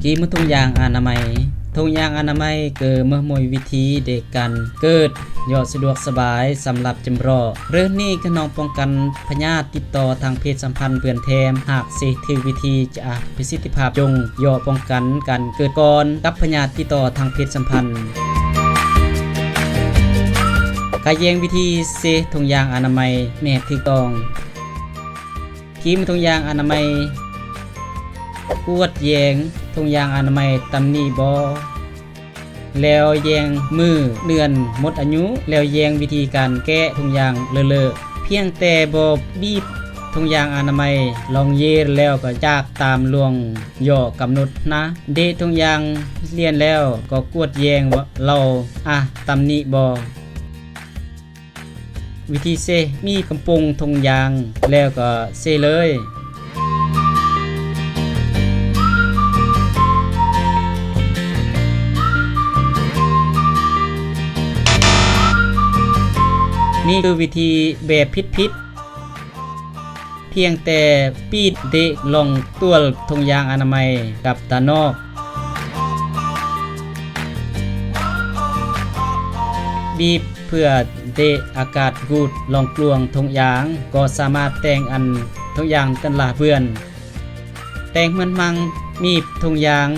ກີມທຸງຢາງອະນາໄມ. ທຸງຢາງອະນາໄມເກີມາໂມຍວິທີເດການເກີດ ເຍາະສະດວກສະບາຍສຳລັບຈຳເລາະ. ເລື່ອງນີ້ກະນ້ອງປ້ອງກັນພະຍາດຕິດຕໍ່ທາງເພດສຳພັນເບືອນແຖມ. ຫາກເຊຖືກວິທີຈະປະສິດທິພາບຈົ່ງເຍາະປ້ອງກັນການເກີດກ່ອນກັບພະຍາດຕິດຕໍ່ທາງເພດສຳພັນ. ກະແຍງວິທີເຊທຸງຢາງອະນາໄມແນບຖືກຕ້ອງ. ກີມທຸງຢາງອະນາໄມ. ກວດແຍງທຸງຢາງອະນາໄມຕຳໜິບໍ່ ແລ້ວແຍງມື້ເດືອນໝົດອາຍຸ ແລ້ວແຍງວິທີການແກະທຸງຢາງເລີະໆ. ພຽງແຕ່ບໍ່ບີບທຸງຢາງອະນາໄມ ລອງເຢແລ້ວກະຈາກຕາມລວງເຍາະກຳນົດນະ. ເດທຸງຢາງລຽນແລ້ວກະກວດແຍງເລົາອະຕຳໜິບໍ່. ວິທີເຊ ມີກຳໂປງທຸງຢາງແລ້ວກໍເຊເລີຍ. ນີ້ຄືວິທີແບບຜິດໆ. ພຽງແຕ່ປີດເດະລອງຕົວະທຸງຢາງອະນາໄມກັບດ້ານນອກ. ບີບເພື່ອເດະອາກາດກູດລອງກລວງທຸງຢາງ ກໍສາມາດແຕ່ງອັນທຸງຢາງແຕ່ລະເບືອນ. ແຕ່ງເໝືອນມັງມີບທຸງຢາງ.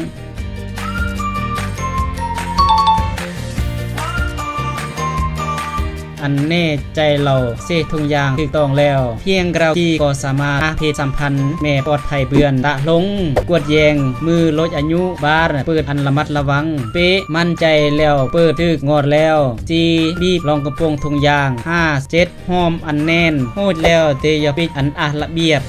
ອັນແນ່ໃຈເລົາເຊທຸງຢາງຖືກຕ້ອງແລ້ວ. ພຽງກະລາວທີ່ກໍສາມາດຫາເພດສຳພັນແມ່ປອດໄພເບືອນຕະລົງ ກວດແຍງມື້ລົດອາຍຸ ບາດເປີດອັນລະມັດລະວັງ ເປະໝັ້ນໃຈແລ້ວເປີດຖືກງອດແລ້ວ. ສີ່ ບີບລອງກະໂປງທຸງຢາງ. ຫ້າ ເຈັດ ຫ້ອມອັນແໜ້ນ ໂຮດແລ້ວເຕຢ່າປິດອັນອະລະບຽບ.